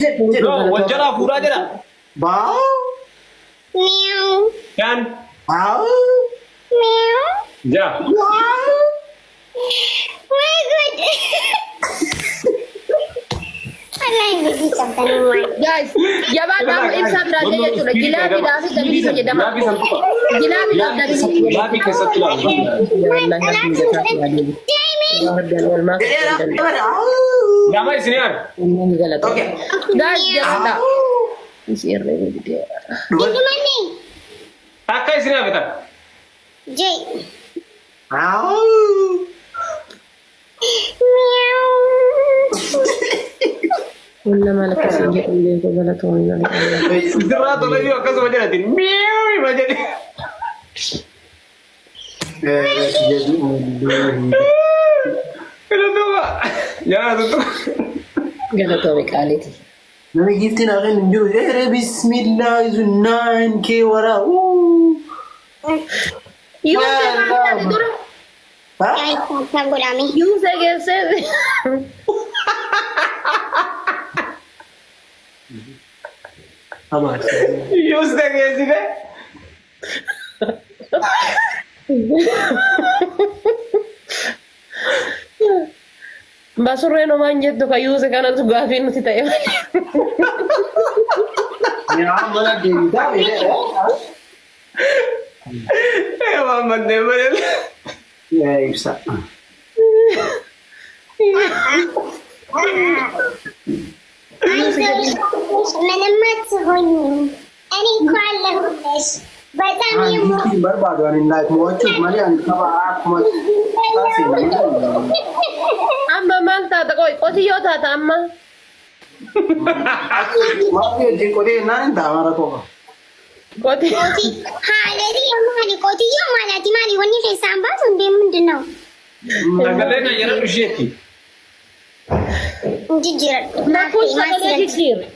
Jedhu No, wal jalaa fuudhaa jedha. Baa. Meow. Shan, Aaw. Meow. ja'a. Waaw. My God. Wallahi gudii qabdan maal. Guys, jabaadhaa amma ibsaa biraallee jechuudha. Gilaabiidhaa fi dabilii fayyadamaa. Gilaabii san tuqa. Gilaabiidhaaf dabilii. Gilaabii keessatti ilaalu. Wallahi rabbiin gataa fi adeemu. Rabbiin oolmaa kan Jedheera. danda'u. Aaw. Lama isin yaadu. Inni galata. Okay. Guys, jabaadhaa. Isii irra guddaa. Dindimanni. Takka isin yaadu takka. Jay. Aaw. Meow. Kun nama lakkisiin jedhu beeku galatoomii malee. Sirraa tolayyuu akkasuma jedhatin. Miiwii ma jedhe. Filatuma. Yaa tuttu. Galatoomii qaaliiti. Namni giiftiin haa kennu hin jiru. Eere bismillah isu naan kee waraa. Yuusee maal taate dura? Guys, tap godhame. Yuusee geessee. Hamaa. Yuus dhageessite. Basurreen homaan jettu ka yuuse kanatu gaafii nuti ta'e malee. Yaa mana deebitaa Ee waan manneen malee. Yaa ibsa. አይዞሽ ምንም አትሆኝም። እኔ እኮ አለሁልሽ። በጣም የሞ Giiftiin barbaadu ani like mo'achuuf malee ani tapha akkuma Amma maal taata qoy qotiyyoo taata amma. Maatii wajjin qotee naan hin ta'a mara qofa. Qoti. ቆቲ ሀለሪ ማሊ ቆትዮ ማለት ማሊ ወኒ keessaan baasu እንዴ ምንድን ነው Sagalee na jedhadhu isheetti. እንጅጅረዱ Lakkuun sagalee jijjiirre.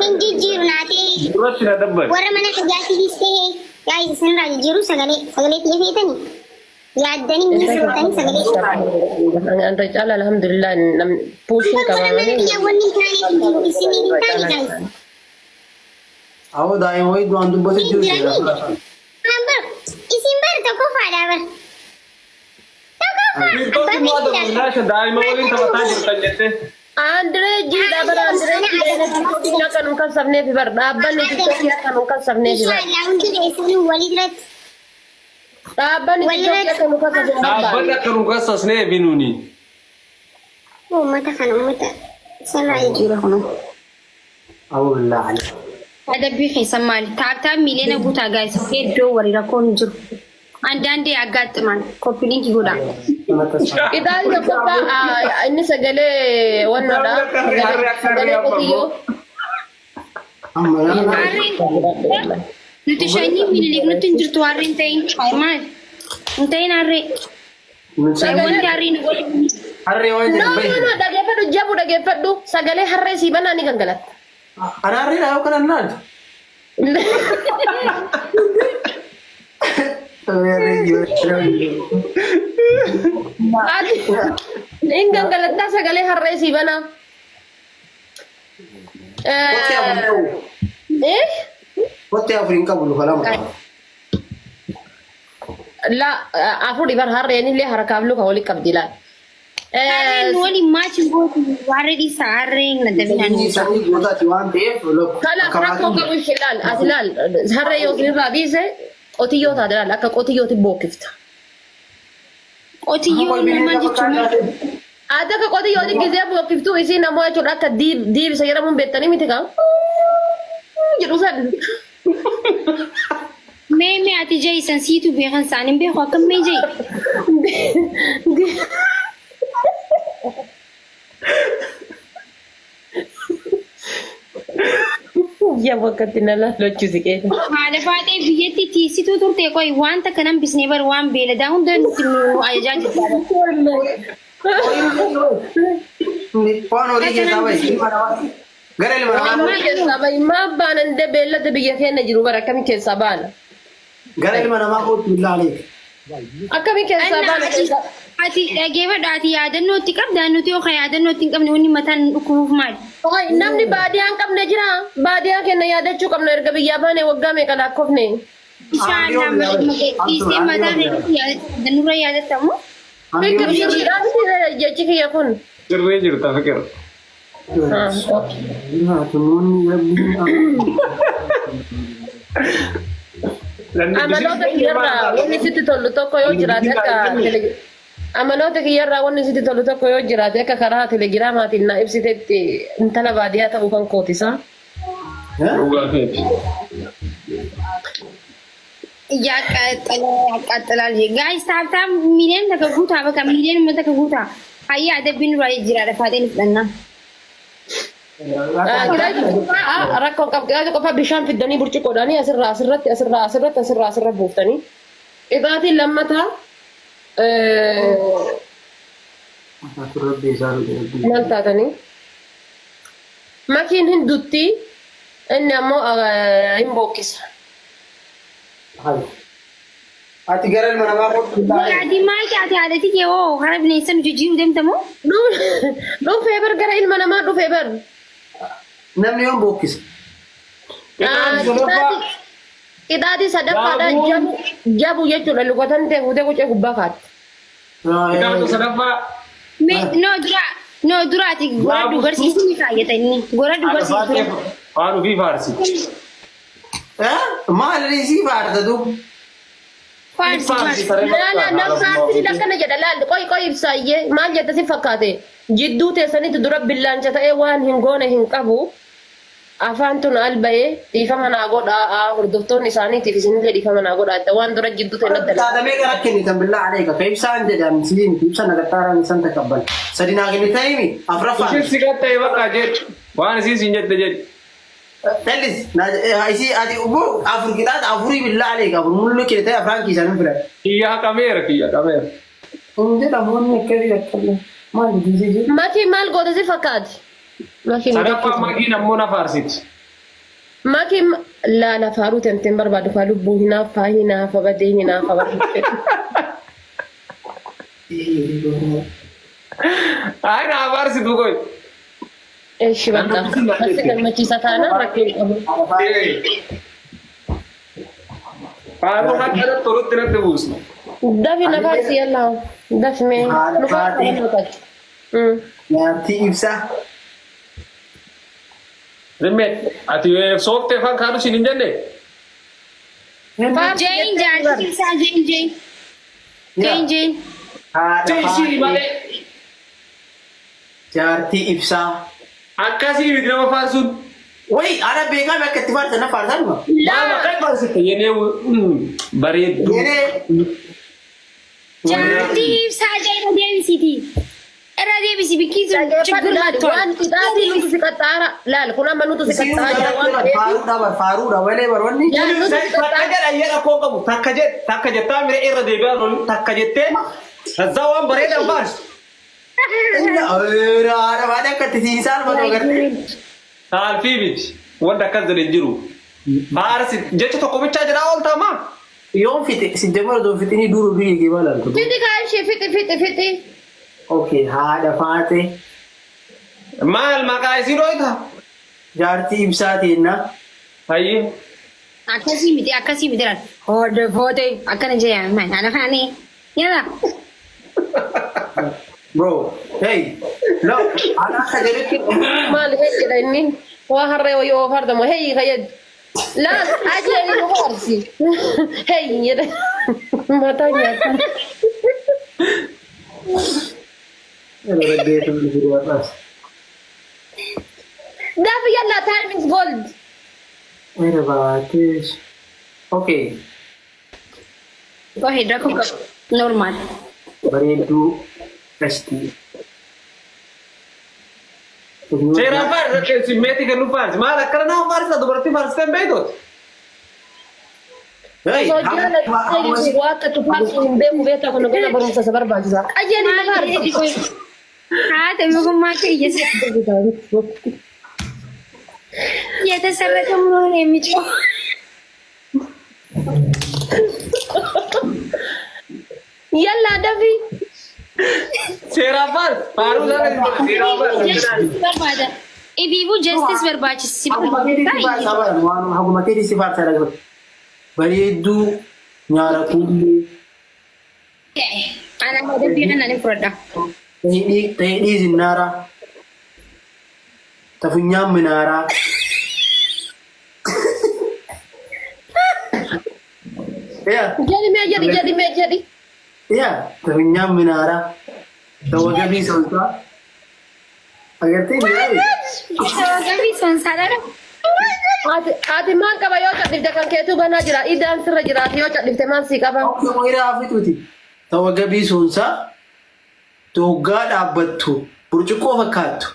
እንጅጅሩ ናቴ Duratti na dabbali. warra mana tajaajiliis ta'e yaa isinirraa jijjiiruu sagalee sagalee xiyya feetanii yaaddanii miisirtanii sagalee Anra caala alhamdulillah namni puushiin warra qaba mana malee. kiyyaa wanni hin taaneef hin jiru isinii hin taane gaayis Awoo daa'ima wayii duraan dubbatu jiru. Bar isin bar tokkoffaadha bar tokkoffaa Firtoosi abbaa moo feetii adda naasha daa'ima waliin taphataa jirtan jette. Andree jiidha bara Andree jiidha tiktokiin akka nu kassafneef bar dhaabbanni tiktokiin akka nu kassafneef bar Inshallah hundi keessanuu walii biratti dhaabbanni tiktokiin akka nu kassafneef Dhaabbanni bar. akka nu kassasnee binuuni. uummata kana uummata isinirraa jijjiira kunuu. Awoo billaa ali. Adabbii keessan maali? Taaptaa miiliyoona guutaa gaayis. Iddoo walii rakkoon hin jiru. አንዳንዴ ያጋጥማል። copy link ይጎዳል። Qixaanni tokkoffaa inni sagalee wannoodha. Sagalee qotiyyoo. Amma nama Harreen nuti shanyii Minilik nutti hin jirtu harreen ta'in maal hin ta'in harree wanti harreen godhu harree waan No, jedhan no, bahe. no, dhageeffadhu jabu dhageeffadhu sagalee harree sii banaa ni gangalatta. Ana harree dha yookaan annaan. Ati hin gangalattaa sagalee harree sii banaa. Kottee afur hin qabu. Eh? Kottee afur hin qabu luka lama. La afuri bar harreen illee harkaaf luka wali qabdi laal. Harreen waliin maachi gootu harree dhiisaa harreen na dabinaan Sanyii sanyii gootaati waan ta'eef lokku. Kanaaf rakkoo qabu ishee laal ati laal harree yoo isinirraa dhiise qotiyyoo taate laal akka qotiyyooti bookkifta. Qotiyyoo maal jechuun Ati akka qotiyyooti gizee bookkiftuu isiin ammoo jechuudha akka diibisa jedhamuun beektanii miti kan jedhu san. Mee mee ati jeesan siitu beekan isaan hin beeku akkam mee jee Yaa bakkatti na laalachuu si qeessa. Haadha faatee biyyatti tiisituu turte qoy wanta kanan bisnee bar waan beeladaa hunda nutti nu ajajaa jirta. Waan horii keessaa bahe. Ilma namaa. Gara ilma namaa. Akkamii keessaa bahi maa baana indee beellada biyya keenya jiru bara akkamii keessaa baana. Gara ilma namaa kootu billaa aleek. Akkamii keessaa Anna baana ati keessaa. ati dhageeffadhu ati yaadannoo itti qabda nuti yoo yaadannoo itti hin qabne wanni mataan nu dhukkubuuf maali? Hoy, namni baadiyaa hin qabne jira. Baadiyaa keenya yaadachuu qabna erga biyyaa baane waggaa meeqa lakkoofne. Inshallah dhiisee mataa keetti nurra yaadattamu. Fikir sirriidhaan jechi kiyya kun. Sirrii jirta fikir. Amaloota kiyyarraa wanni sitti tolu tokko yoo jiraate akka amaloota kiyyarraa wanni sitti tolu tokko yoo jiraate akka karaa telegiraamaatiin na ibsitetti intala baadiyaa ta'uu kan kootisa. Dhugaa keeti. Yaaqaxxalaal guys tap tap miiliyoon takka guutaa bakka miiliyoon takka guutaa. Hayyaa adabbiin nurraa jijjiiraadha faaxeen fudhannaa. Rakkoo qabu qixaatii qofa bishaan fiddanii burcuqqoodhaanii asirraa asirratti asirraa asirratti asirraa asirra buuftanii. Qixaatiin lammataa maal taatanii? Makiin hin dutti inni ammoo hin bookkisa. Ati gara ilma namaa kottu taa'e. Ati maal taate haadhati kee hoo karaa bineensa nu jijjiiruu deemta moo? Dhufee bar gara ilma namaa dhufee bar. Namni yoom bookkisa? Qixaatii sadaffaadha jabu jabu jechuudha lukatan ta'e fuutee qucee gubbaa kaatti. Qixaatu sadaffaa. Me no dura no duraati gora dubarsiisuu ni kaayyata inni gora dubarsiisuu. Waan ofii faarsi. Maal isii faarta duuba? Faarsi faarsi. Laala nam faarsi akkana jedha laal qoy qoy ibsaayyee maal jette si fakkaate jidduu teessanitti dura billaancha ta'ee waan hin goone hin qabu afaan tun alba'ee dhiifama naa godhaa hordoftoonni isaaniitiif isinillee dhiifama naa godhaa jette waan dura jidduu ta'e natti dalaga. Taatamee gara kennitan billaa aleeka ka ibsaan jedhan siin ibsa nagattaaraan isan takabbal. Sadi naa kennitanii afraffaan. Isheen si qaxxee bakka jedhu. Waan isiin siin jette jedhu. Tellis isii ati ubbo afur qixaata afurii billaa aleeka afur mul'uu kennitanii afraan kiisanii filan. Kiyya haqameera kiyya haqameera. Hin jedhamu wanni akkasii akkasii maal giisee jiru. Makii maal goote si fakkaate? Makii Sadaffaa makiin ammoo na faarsiti. Makii laala faaruu temteen barbaadu faa lubbuu hinaaffaa hinaafa badee hinaafa badee. Ay na faarsitu koy. Eshi bakka asi gammachiisa taanaan rakkoo hin qabu. Faaruu akka tolutti natti buusu. Dafi na faarsi yallaa dafi mee nu faarsi nu faarsi. Jaartii ibsaa. Rimmee ati sooftee afaan kaanu siin hin jenne. Jeen jaartii ibsaa jeen jeen. Jeen jeen. Haadha Ishii malee Jaartii ibsaa. akkasii miti nama faarsuun. Wayi ana beekame akka itti faarsan na faarsan ma? Maal akka faarsite yenee bareedduu. Yenee. Jaartii ibsaa jee irra deebisiiti. Irra deebisi bikkiisu Dhaggeeffadhu laali waan qixaatii nutu si qaxxaara laali kun amma nutu si qaxxaaraa jira waan ta'eef. Faaruudha bar faaruudha malee bar wanni. Yaa nutu si Takka qaxxaara. jedha ayyee rakkoo qabu takka jedhe takka jettaa mire irra deebi'aa loon takka jettee kazzaa waan bareedan faarsu. Haadha waan akka itti siinsaan fatoo agartee. Saalfii miti wanta akkas jedhe hin jiru. Faarsi jecha tokko bichaa jedhaa ooltaa maa? Yoom fixe si jamara osoo fixinii duru biyya kee maal altu. Fixi kaa ishee fixi fixi fixi. Okay haadha faate Maal maqaa isii dhooyta? jaartii ibsaa teenna. Hayyee. Akkasii miti akkasii miti laal. Hordofootee akkana jee maal ana kaane. Yala. Bro hey no ana akka jedhutti Maal hee jedha inni waa harree wayii oo fardamu hey kayyad. Laal ajee inni nu faarsi. Hey jedha mataa nyaata. Dafi yalla time is gold. Era baatees. Okay Go ahead rakkoo qabu. Normal. bareedduu qashtii. Seeraan faarsi simmeetii kennu faarsi maal akkana nama faarsa dubartii faarsitee hin beektooti. Hey, Osoo jaalatu waa akka tufaarsu hin beeku beektaa kun gana barumsa isa barbaachisa. Qajeelii na faarsi. Haati mogummaa akka iyyasa. የተሰረቀ ምን ሆነ የሚጮህ? Yallaa dafii. Seeraan faar faaruu sana seeraan faar. Justice barbaada. Ifiifuu justice barbaachisi. Haguma keetii si faarsaa baran waan haguma keetii si faarsaa dhaggeeffatu. Bareedduu nyaara kuullee Ana adabbii kana ni fudhadha. ta'ee zinnaaraa tafunyaan minaaraa. Yaa Jedhi mee jedhi jedhi mee jedhi. Yaa tafunyaan minaaraa tawagabii sonsaa agartee ni Sababii sonsaadha. Ati maal qaba yoo cadhifte kan keetuu banaa jira. Idaan sirra jiraate yoo cadhifte maal sii qaba? Moira hafituuti. Tawagabii sonsaa toggaa dhaabbattu burcuqqoo fakkaattu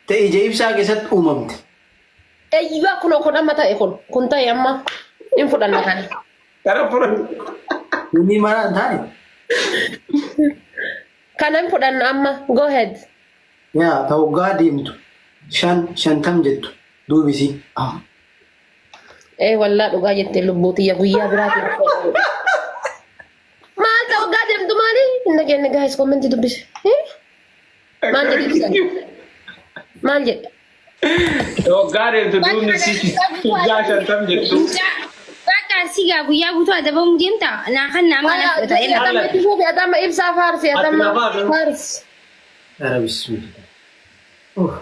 ta'e ija ibsaa keessatti uumamte. Eeyyaa kunoo kun amma ta'e kun kun ta'e amma hin fudhanna kana. Kara fura. Inni maraa hin taane. Kana hin fudhanna amma go ahead. Yaa toggaa deemtu shan shantam jettu duubisi. Ee wallaa dhugaa jettee lubbuu tiyya guyyaa biraatiin. Maal ta'u waggaa deemtu maali? Hin dhageenye guys commentii dubbise. Maal jedhi ibsan? Maal jedhe? Waggaa deemtu duubni si guyyaa 50 jettu. Bakka sigaa guyyaa guutuu adabamuu deemta. Naa kan nama na fudhata. Atama itti fufi atama ibsaa faarsi atama faarsi. Ara bismillah.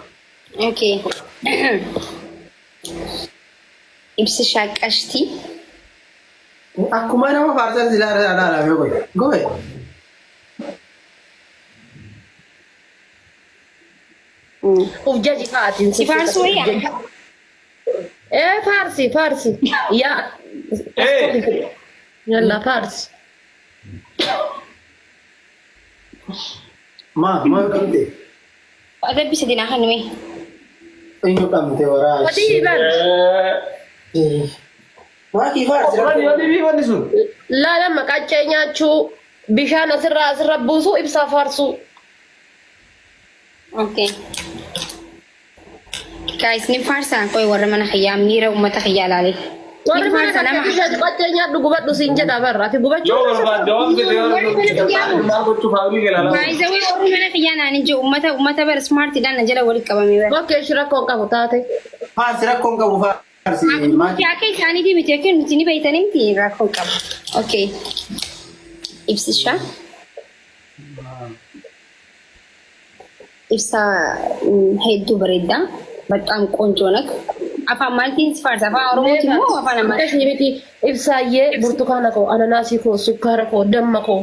Okay. Ibsa shaaqashtii. Akkuma nama faarsan silaa irra ilaalaa yoo godhe. Goe. Uf jaji fa'aatiin. Si faarsuu wayyaa? Ee faarsi faarsi. Yaa. Ee. Yalla faarsi. Maa maa dhamte? Adabbii sadii naa kan hime. Eenyu dhamte waraa? Wadii bar. Waa kii faarsi Wanni rakkoo. wanni wanni sun. Laala qaccee nyaachuu bishaan asirraa asirra buusuu ibsaa faarsuu. Okay. Guys, ni faarsaa qoy warra mana kiyyaa miira uummata kiyyaa ilaale. Warri Ni mana faarsa nama. kan qaccee nyaadhu gubadhu siin jedha barra. Ati gubachuu. Yoo barbaadde waan fedhe yoo maal gochuuf hawwii gala lama. Baay'ee warri mana kiyyaa naan hin jiru uummata uummata bara smartiidhaan na jala walitti qabame bara. Okay shira koon qabu taate. Faarsi rakkoon qabu faarsi. Maa Akka isaaniitii miti yookiin nuti ni beeytanii miti rakkoo qabu. Okay. Ibsishaa. Ibsa hedduu bareedaa. በጣም ቆንጆ ነክ afaan maaltiin si faarsa afaan oromooti moo afaan amaaraa? Akkasii miti ibsaayyee burtukaana koo ananaasii koo sukkaara koo damma koo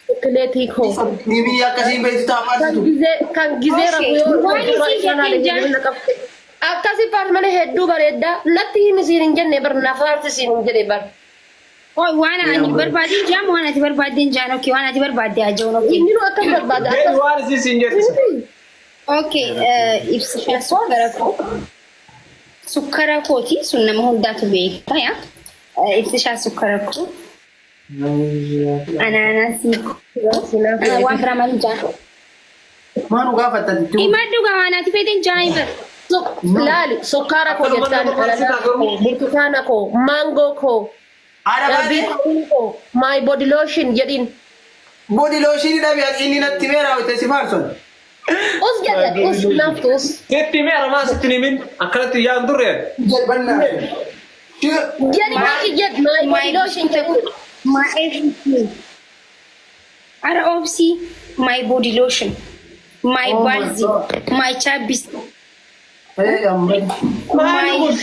chokileetii koo. Ni biyya akkasiin beektu ta'a Kan faarsitu. gizee kan gizee Okay. rafu yoo Waan suuraa isin isaa laalee jettan hir'ina qabu. Akkasi faarsi malee hedduu bareeddaa natti himi siin hin jenne bar na faarsi siin hin jedhe bar. Oi, waan ani barbaadeen jaan waan ati barbaadeen jaan okay waan ati barbaadde haa jiruun okay. Inni nu akkas barbaada Jedhi akkas. waan isii siin jettu. Okay, ibsishaa sukkara koo. Sukkara kooti sun nama hundaatu beekta yaa. Ibsishaa sukkara koo. Anaanaasii koo. Waan biraa maal jaan? Maa nu gaafatta jechuun. Himadhu gaa waan ati feeteen jaan bar. Laali sukkaara koo jettaan ananaasii koo burtukaana koo maangoo koo Haadha baatee vitamin koo my body lotion jedhin. Body lotion dhabe inni natti meera hojjete si faarson. Us jedhe us naaftu us. Sitti himee aramaa sitti himin akkanatti yaan turre. Jalbannaa. Jedhi maaki jedhi my body lotion jedhin. My everything. Ara obsi my body lotion. My Oh my balzi. God. My chapis. Eh, amma. Maali kun?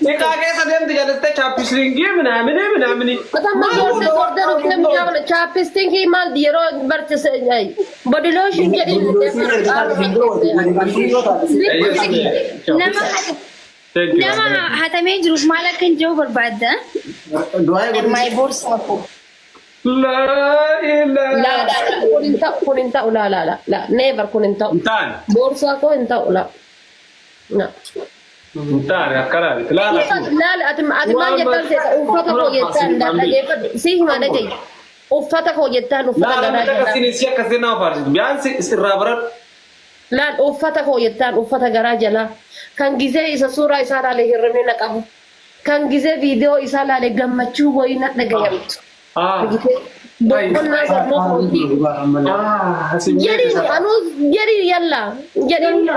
Dhiqaa keessa deemti jalattee chapstickii minaamini minaamini. Matamma soorde soorde dhuftee mucaa kana chapstickii maal yeroo barchise body lotion jedhin. Nama nama hatamee jiruuf maal akka hin jiru barbaadda? Du'aa godhu. My boorsaa koo. Laa ilaaha. Laa laa laa kun hin ta'u kun hin ta'u laa laa laa laa never kun hin ta'u. Hin taane. Boorsaa koo hin ta'u laa. Na. Hin taane akkanaa miti. Laa laa. Laala ati ati maal jettaan seeta uffata koo jettaan dhageeffadhu si hima dhagahi. Uffata koo jettaan uffata Laa garaa namni jalaa. akkasiin si akkasiin nama faarsitu. Biyyaansi irraa baradhu. Laal uffata koo jettaan uffata garaa jalaa. Kan gizee isa suuraa isaa laalee hirribni na qabu. Kan gizee viidiyoo isaa laalee gammachuu wayii na dhagayamtu. Ah. Boqonnaa sammuu kootii. Jedhiin anuus jedhiin yalla jedhiin.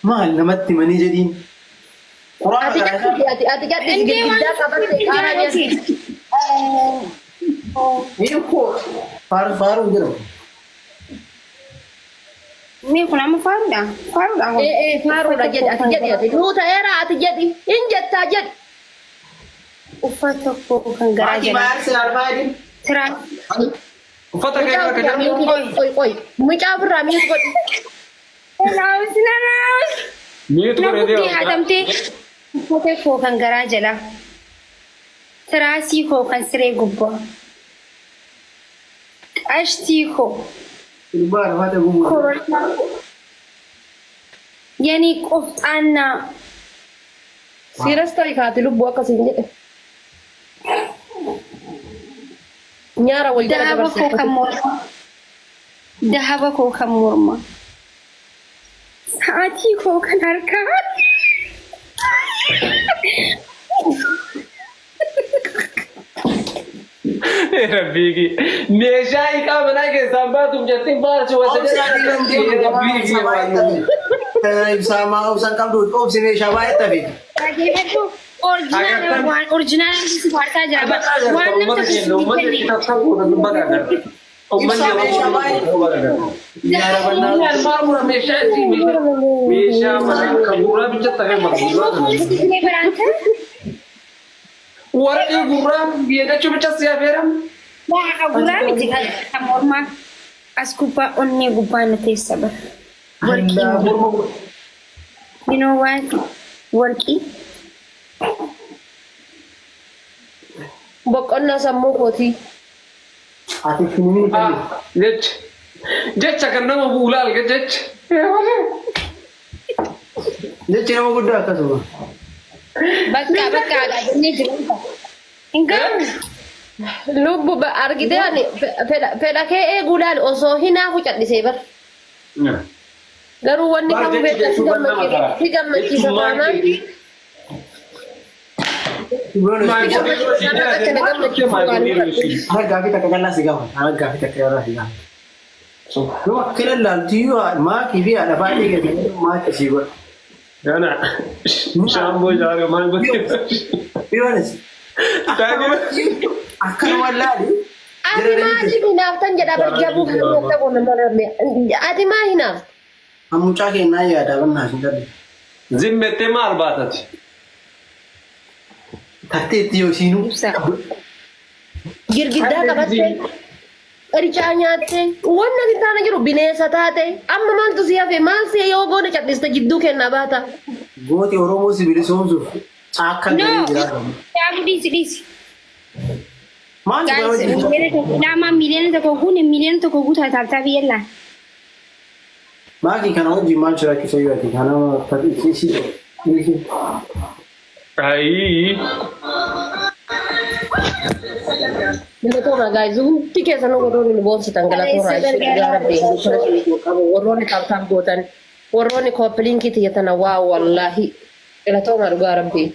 Maal namatti himanii jedhiin. Ati cadhisi ati ati cadhisi girgiddaa qabatte qaaraa jedhi. Hiikoo faaru faaru hin jedhamu. Mee kun amma faaruudha. Faaruudha kun. Ee ee faaruudha jedhi ati jedhi ati nuu ta'eera ati jedhi hin jettaa jedhi. Uffata koo kan garaa Maatii jala. maal Arsenal faayidin? Tiraa. Uffata kee Mucaa akka ofirraa jedhamu. mute godhi qoy qoy mucaa ofirraa mute godhi. Naawus na naawus. Mute Na godhee bukkee deema. hatamtee uffata koo kan garaa jala. Tiraasii koo kan siree gubbaa. Qashtii koo. Sirbaa rafata gumu. Koronaa koo. Yani qofxaannaa. Siiras ta'i kaati lubbuu akkasiin jedhe. Nyaara wal jala Dahaba koo dabarse. kan mormaa. Dahaba koo kan mormaa. Sa'aatii koo kan harkaa. Rabbiiki. Meeshaa hiikaa manaa keessaan baatuuf jettee baarsi wasa Rabbiiki. Ibsaa maa obsan qabdu obsi meeshaa baay'ee tafe. Dhageeffadhu. Original waan original si faarsaa jira. Waan namni tokko si kenne. Ibsaa meeshaa baay'ee. Nyaara bannaa. Meeshaa manaa kan gurraa bicha ta'e Ilmoo poolisii filee biraanta. Warqii gurraa beekachuu bicha si afeeram. Waa gurraa miti kan mormaa. As gubbaa onnee gubbaa na teessa bara. Warqii. You know what? Warqii. Boqonnaa sammuu kootii. Ati kinini ta'i. Jecha jecha kan nama bu'u laal jecha. Jechi nama guddaa akkasuma. Bakka bakka jennee jiru. Hin gahu. Lubbu argitee ani fedha kee eeguu laal osoo hinaafu callisee bar. Garuu wanni Bar kamuu jechi beektaa si jechuun nama gammachiisa tara. si gammachiisa taanaan si gammachiisa taanaan akka na gammachiisu waan Ana gaafii takka callaa si gaafa. Ana gaafii takka callaa si gaafa. Yoo akkana ilaaltu iyyuu maakii fi haadha baay'ee gadi maakii sii godha. Gana shaamboo jaaree maal godhe? Yoonis akkanuma laali. Ati maaliif hinaaftan jedha bar jabuu kan ta'u nama rabbe. Ati maa hinaafta? Mucaa kennaa yaada bannaa hin darbe. Zimmettee maal baatati? Tarteetti yoo siinuu. Ibsa. Girgiddaa qabattee qircaa nyaattee wanna si taana jiru bineensa taate amma maaltu si hafe maal si yoo goone cal'iste jidduu kennaa baata. Gooti Oromoo si bilisoomsuuf caakka No. galii jiraata. Yaabu dhiisi dhiisi. Maal si Guys, godha hojii? 1,000,000 lama 1,000,000 guune 1,000,000 guutaa taabtaa biyyallaan. Maakii kana wajjin maal jiraachisa yoo ati kana si Ayii. Galatooma guys hundi keessanuu warroonni nu boonsitan galatooma dhugaa rabbii qabu warroonni tap tap gootan warroonni copy link xiyyeetana waa wallaahi galatooma dhugaa rabbii.